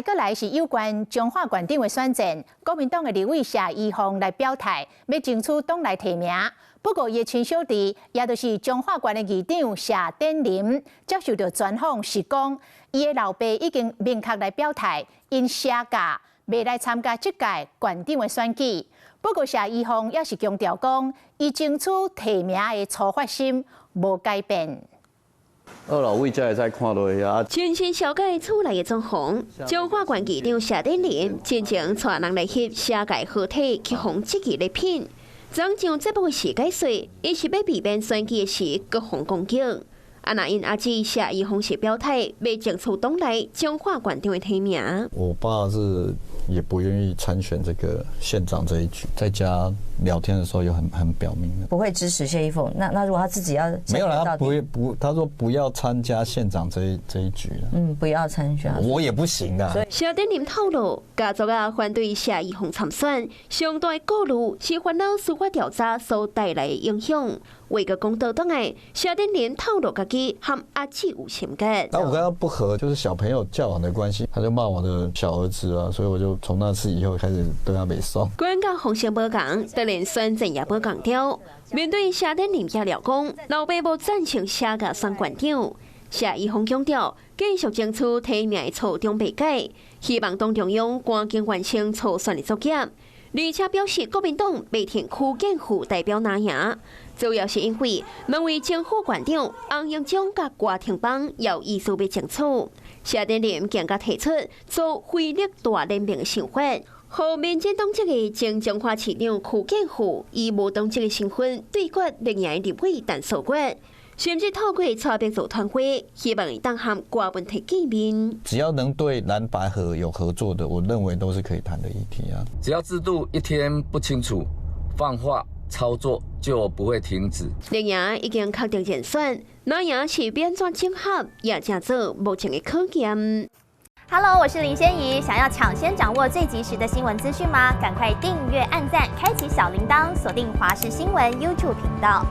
閣來是有關彰化縣長的選戰，國民黨的立委謝宜鳳來表態，欲爭取黨內提名。不過，伊的親小弟，也就是彰化縣的議長謝典林，接受著專訪時講，伊的老爸已經明確來表態，𪜶謝家袂來參加這屆縣長的選舉。不過，謝宜鳳也是強調講，伊爭取提名的初發心無改變。二老位才會使看落去啊！全新小改厝內的裝潢，彰化縣議長謝典林進前帶人來翕謝家合體去予質疑的片。昨上節目的時解說，伊是欲避免選舉的時閣予攻擊。啊，若𪜶阿姊謝宜鳳是表態，欲爭取黨內彰化縣長的提名。我爸是也不願意參選這個縣長這一局，在家聊天的時候有很表明的，不會支持謝宜鳳。那如果他自己要沒有啦，他不會不，他說不要參加縣長這一局。嗯，不要參選。我也不行啊。謝典林透露，家族啊反對謝宜鳳參選，上大顧慮是煩惱司法調查所帶來的影響。為個公道黨的謝典林透露，家己和阿姊有心結。那我跟他不合，就是小朋友教養的關係，他就罵我的小兒子啊，所以我就從那次以後開始對他袂爽。管教方式無仝，當然選戰也無仝調。面對謝典林也料講，老爸無贊成謝家選縣長。謝宜鳳強調，繼續爭取提名的初衷未改，希望黨中央趕緊完成初選的作業。而且表示，國民黨袂聽區建富代表拿贏，主要是因為兩位前副縣長洪榮忠佮郭廷邦有意思欲爭取。謝典林更加提出做非綠大聯盟的想法，予民進黨籍的前彰化市長區建富以無黨籍的身份對決綠營立委陳素月，甚至透過蔡壁做團會，希望會當和郭文提見面。只要能對藍白合有合作的，我認為都是可以談的議題啊。只要制度一天不清楚，放話操作就不會停止。綠營已經確定人選，藍營是欲按怎整合，也正做目前的考驗。 Hello，我是林仙怡，想要搶先掌握最及時的新聞資訊嗎？趕快訂閱、按讚、開啟小鈴鐺，鎖定華視新聞 YouTube 頻道。